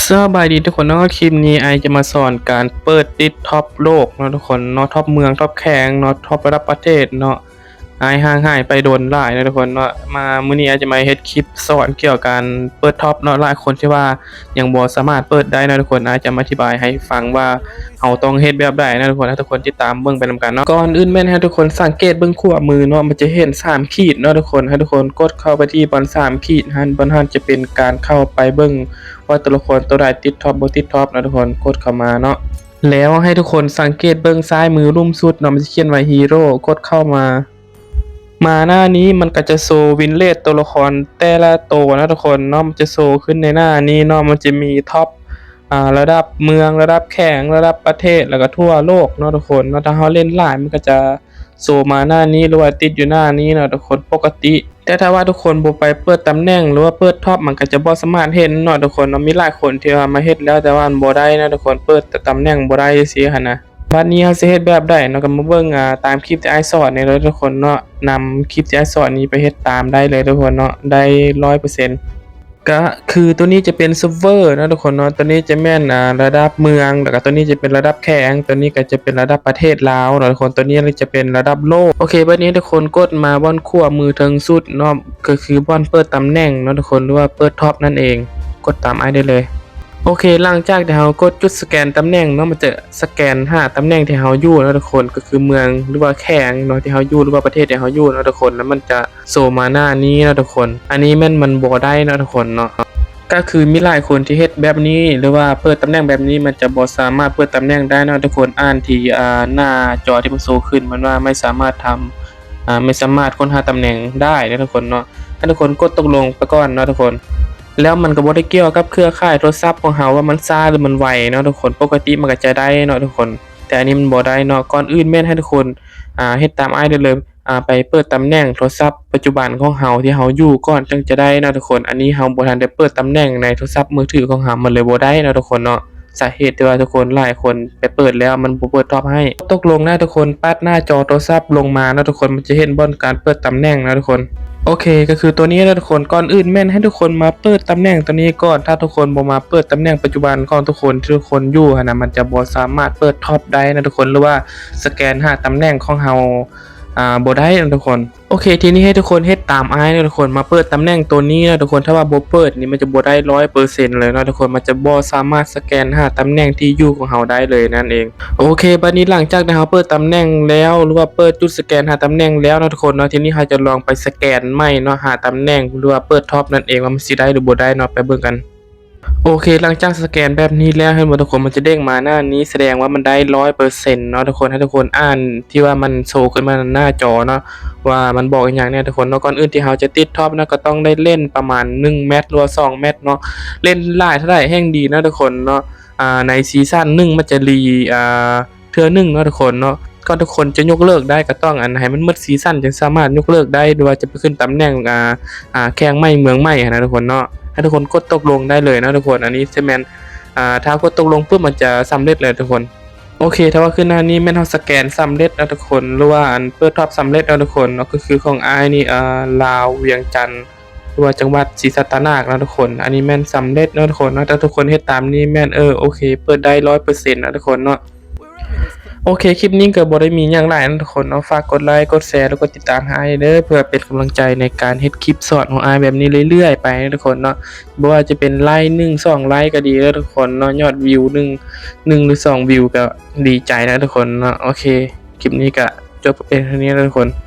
ສະບາຍດີທຸກຄົນເນາະ, ຄລິບນີ້ອ້າຍຈະມາສອນການເປີດຕິດທັອບໂລກເນາະທຸກຄົນເນາະ, ທັອບເມືອງ ທັອບແຂວງເນາະ, ທັອບລະດັບປະເທດເນາະ. ອ້າຍຫ່າງຫາຍໄປດົນຫຼາຍເນາະທຸກຄົນເນາະ, ມາມື້ນີ້ອ້າຍຈະມາເຮັດຄລິບສອນກ່ຽວກັນເປີດທັອບເນາະ. ຫຼາຍຄົນທີ່ວ່າຍັງບໍ່ສາມາດເປີດໄດ້ເນາະທຸກຄົນ, ອ້າຍຈະມາອະທິບາຍໃຫ້ຟັງວ່າເຮົາຕ້ອງເຮັດແບບໃດເນາະທຸກຄົນ. ໃຫ້ທຸກຄົນຕິດຕາມເບິ່ງໄປນຳກັນເນາະ. ກ່ອນອື່ນແມ່ນໃຫ້ທຸກຄົນສັງເກດເບິ່ງຂວາມືເນາະ, ມັນຈະເຫັນສາມຂີດເນາະທຸກຄົນ. ໃຫ້ທຸກຄົນກົດເຂົ້າໄປທີ່ບ່ອນສາມຂີດຫັ້ນ, ບ່ອນຫັ້ນຈະເປັນການເຂົ້າໄປເບິ່ງ ວ່າໂຕລະຄອນໂຕໃດຕິດທັອບບໍ່ຕິດທັອບເນາະທຸກຄົນ, ກົດເຂົ້າມາເນາະ. ແລ້ວໃຫ້ທຸກຄົນສັງເກດເບິ່ງຊ້າຍມືລຸ່ມສຸດເນາະ, ມັນຈະຂຽນວ່າ Hero, ກົດເຂົ້າມາ. ມາໜ້ານີ້ມັນກໍຈະໂຊວິນເລດໂຕລະຄອນແຕ່ລະໂຕເນາະທຸກຄົນເນາະ, ມັນຈະໂຊຂຶ້ນໃນໜ້ານີ້ເນາະ. ມັນຈະມີທັອບ ອ່າ ລະດັບເມືອງ, ລະດັບແຂວງ, ລະດັບປະເທດ ແລ້ວກໍທົ່ວໂລກເນາະທຸກຄົນເນາະ. ຖ້າເຮົາຫຼິ້ນຫຼາຍມັນກໍຈະ ໂຊມາໜ້ານີ້ ຫຼືວ່າຕິດຢູ່ໜ້ານີ້ເນາະທຸກຄົນ ປົກກະຕິ. ແຕ່ຖ້າວ່າທຸກຄົນບໍ່ໄປເປີດຕຳແໜ່ງ ຫຼືວ່າເປີດທັອບ ມັນກໍຈະບໍ່ສາມາດເຫັນເນາະທຸກຄົນເນາະ. ມີຫຼາຍຄົນທີ່ວ່າມາເຮັດແລ້ວ ແຕ່ວ່າມັນບໍ່ໄດ້ເນາະທຸກຄົນ, ເປີດຕຳແໜ່ງບໍ່ໄດ້ຊີ້ຫັ້ນນະ. ບັດນີ້ເຮົາຊິເຮັດແບບໃດເນາະ, ກໍມາເບິ່ງ ອ່າ ຕາມຄລິບທີ່ອ້າຍສອນນີ້ເນາະທຸກຄົນເນາະ. ນຳຄລິບທີ່ອ້າຍສອນນີ້ໄປເຮັດຕາມໄດ້ເລີຍທຸກຄົນເນາະ, ໄດ້ຮ້ອຍເປີເຊັນ. ກະຄືໂຕນີ້ຈະເປັນເຊີບເວີເນາະທຸກຄົນເນາະ, ໂຕນີ້ຈະແມ່ນ ອ່າ ລະດັບເມືອງ, ແລ້ວກະໂຕນີ້ຈະເປັນລະດັບແຂວງ, ໂຕນີ້ກະຈະເປັນລະດັບປະເທດລາວເນາະທຸກຄົນ, ໂຕນີ້ຈະເປັນລະດັບໂລກ. ໂອເຄ ບັດນີ້ໃຫ້ທຸກຄົນກົດມາບ່ອນຂວາມືເທິງສຸດເນາະ, ກໍຄືບ່ອນເປີດຕຳແໜ່ງເນາະທຸກຄົນ ຫຼືວ່າເປີດທັອບນັ້ນເອງ, ກົດຕາມອ້າຍໄດ້ເລີຍ. ໂອເຄ ຫຼັງຈາກທີ່ເຮົາກົດຈຸດສະແກນຕຳແໜ່ງເນາະ, ມັນຈະສະແກນຫາຕຳແໜ່ງທີ່ເຮົາຢູ່ເນາະທຸກຄົນ, ກໍຄືເມືອງ ຫຼືວ່າແຂວງເນາະ ທີ່ເຮົາຢູ່ ຫຼືວ່າປະເທດທີ່ເຮົາຢູ່ເນາະທຸກຄົນ, ແລ້ວມັນຈະ ໂຊມາໜ້ານີ້ເນາະທຸກຄົນ. ອັນນີ້ແມ່ນມັນບໍ່ໄດ້ເນາະທຸກຄົນເນາະ, ກໍຄືມີຫຼາຍຄົນທີ່ເຮັດແບບນີ້ ຫຼືວ່າເປີດຕຳແໜ່ງແບບນີ້ ມັນຈະບໍ່ສາມາດເປີດຕຳແໜ່ງໄດ້ເນາະທຸກຄົນ. ອ່ານທີ່ ອ່າ ໜ້າຈໍທີ່ມັນໂຊຂຶ້ນ ມັນວ່າ ໄມ່ສາມາດທຳ ອ່າ ໄມ່ສາມາດຄົ້ນຫາຕຳແໜ່ງໄດ້ເນາະທຸກຄົນເນາະ. ໃຫ້ທຸກຄົນກົດຕົກລົງໄປກ່ອນເນາະທຸກຄົນ. ແລ້ວມັນກໍບໍ່ໄດ້ກ່ຽວກັບເຄືອຂ່າຍໂທລະສັບຂອງເຮົາວ່າມັນຊ້າ ຫຼື ມັນໄວເນາະທຸກຄົນ, ປົກກະຕິມັນກໍຈະໄດ້ເນາະທຸກຄົນ, ແຕ່ອັນນີ້ມັນບໍ່ໄດ້ເນາະ. ກ່ອນອື່ນແມ່ນໃຫ້ທຸກຄົນ ອ່າ ເຮັດຕາມອ້າຍໄດ້ເລີຍ. ອ່າ ໄປເປີດຕຳແໜ່ງໂທລະສັບປັດຈຸບັນຂອງເຮົາທີ່ເຮົາຢູ່ກ່ອນ ຈັ່ງຈະໄດ້ເນາະທຸກຄົນ. ອັນນີ້ເຮົາບໍ່ທັນໄດ້ເປີດຕຳແໜ່ງໃນໂທລະສັບມືຖືຂອງເຮົາ, ມັນເລີຍບໍ່ໄດ້ເນາະທຸກຄົນເນາະ. ສາເຫດທີ່ວ່າທຸກຄົນຫຼາຍຄົນໄປເປີດແລ້ວມັນບໍ່ເປີດທັອບໃຫ້. ຕົກລົງນະທຸກຄົນ, ປັດໜ້າຈໍໂທລະສັບລົງມາເນາະທຸກຄົນ, ມັນຈະເຫັນບ່ອນການເປີດຕຳແໜ່ງເນາະທຸກຄົນ. ໂອເຄ ກໍຄືຕົວນີ້ເນາະທຸກຄົນ. ກ່ອນອື່ນແມ່ນໃຫ້ທຸກຄົນມາເປີດຕຳແໜ່ງຕົວນີ້ກ່ອນ. ຖ້າທຸກຄົນບໍ່ມາເປີດຕຳແໜ່ງປັດຈຸບັນຂອງທຸກຄົນທີ່ທຸກຄົນຢູ່ຫັ້ນນະ, ມັນຈະບໍ່ສາມາດເປີດທັອບໄດ້ເນາະທຸກຄົນ, ຫຼືວ່າສະແກນຫາຕຳແໜ່ງຂອງເຮົາ ອ່າ ບໍ່ໄດ້ເນາະທຸກຄົນ. ໂອເຄ ທີນີ້ໃຫ້ທຸກຄົນເຮັດຕາມອ້າຍເນາະທຸກຄົນ, ມາເປີດຕຳແໜ່ງໂຕນີ້ເນາະທຸກຄົນ. ຖ້າວ່າບໍ່ເປີດນີ້ ມັນຈະບໍ່ໄດ້ຮ້ອຍເປີເຊັນເລີຍເນາະທຸກຄົນ, ມັນຈະບໍ່ສາມາດສະແກນຫາຕຳແໜ່ງທີ່ຢູ່ຂອງເຮົາໄດ້ເລີຍນັ້ນເອງ. ໂອເຄ ບັດນີ້ຫຼັງຈາກທີ່ເຮົາເປີດຕຳແໜ່ງແລ້ວ ຫຼືວ່າເປີດຈຸດສະແກນຫາຕຳແໜ່ງແລ້ວເນາະທຸກຄົນເນາະ, ທີນີ້ເຮົາຈະລອງໄປສະແກນໃໝ່ເນາະ, ຫາຕຳແໜ່ງ ຫຼືວ່າເປີດທັອບນັ້ນເອງ ວ່າມັນຊິໄດ້ ຫຼື ບໍ່ໄດ້ເນາະ, ໄປເບິ່ງກັນ. ໂອເຄ ຫຼັງຈາກສະແກນແບບນີ້ແລ້ວ ເຫັນບໍ່ທຸກຄົນ, ມັນຈະເດ້ງມາໜ້ານີ້ ສະແດງວ່າມັນໄດ້ຮ້ອຍເປີເຊັນເນາະທຸກຄົນ. ໃຫ້ທຸກຄົນອ່ານທີ່ວ່າມັນໂຊຂຶ້ນມາໜ້າຈໍເນາະ ວ່າມັນບອກອີ່ຫຍັງແດ່ທຸກຄົນເນາະ. ກ່ອນອື່ນທີ່ເຮົາຈະຕິດທັອບເນາະ ກໍຕ້ອງໄດ້ຫຼິ້ນປະມານໜຶ່ງແມັດ ຫຼືວ່າສອງແມັດເນາະ, ຫຼິ້ນຫຼາຍເທົ່າໃດແຮ່ງດີເນາະທຸກຄົນເນາະ. ອ່າ ໃນຊີຊັນໜຶ່ງມັນຈະຣີ ອ່າ ເທື່ອໜຶ່ງເນາະທຸກຄົນເນາະ. ກ່ອນທຸກຄົນຈະຍົກເລີກໄດ້ ກໍຕ້ອງ ອັນ ໃຫ້ມັນໝົດຊີຊັນ ຈຶ່ງສາມາດຍົກເລີກໄດ້ ຫຼືວ່າຈະໄປຂຶ້ນຕຳແໜ່ງ ອ່າ ອ່າ ແຂວງໃໝ່ເມືອງໃໝ່ຫັ້ນນະທຸກຄົນເນາະ. ໃຫ້ທຸກຄົນກົດຕົກລົງໄດ້ເລີຍເນາະທຸກຄົນ. ອັນນີ້ຈະແມ່ນ ອ່າ ຖ້າກົດຕົກລົງປຶບ ມັນຈະສຳເລັດເລີຍທຸກຄົນ. ໂອເຄ ຖ້າວ່າຂຶ້ນໜ້ານີ້ແມ່ນເຮົາສະແກນສຳເລັດເນາະທຸກຄົນ ຫຼືວ່າ ອັນ ເປີດທັອບສຳເລັດເນາະທຸກຄົນເນາະ. ກໍຄືຂອງອ້າຍນີ້ ອ່າ ລາວວຽງຈັນ ຫຼືວ່າຈັງຫວັດສີສັດຕະນາກເນາະທຸກຄົນ. ອັນນີ້ແມ່ນສຳເລັດເນາະທຸກຄົນເນາະ. ຖ້າທຸກຄົນເຮັດຕາມນີ້ແມ່ນ ເອີ ໂອເຄ ເປີດໄດ້ຮ້ອຍເປີເຊັນເນາະທຸກຄົນເນາະ. ໂອເຄ ຄລິບນີ້ກໍບໍ່ໄດ້ມີຫຍັງຫຼາຍນະທຸກຄົນເນາະ. ຝາກກົດໄລ ກົດແຊ ແລະ ກົດຕິດຕາມໃຫ້ອ້າຍເດີ ເພື່ອເປັນກຳລັງໃຈໃນການເຮັດຄລິບສອນຂອງອ້າຍແບບນີ້ເລື້ອຍໆໄປນະທຸກຄົນເນາະ. ບໍ່ວ່າຈະເປັນໄລໜຶ່ງ ສອງໄລກໍດີເດີທຸກຄົນເນາະ, ຍອດວິວໜຶ່ງ ໜຶ່ງ ຫຼື ສອງວິວກໍດີໃຈນະທຸກຄົນເນາະ. ໂອເຄ ຄລິບນີ້ກໍຈົບພຽງເທົ່ານີ້ນະທຸກຄົນ.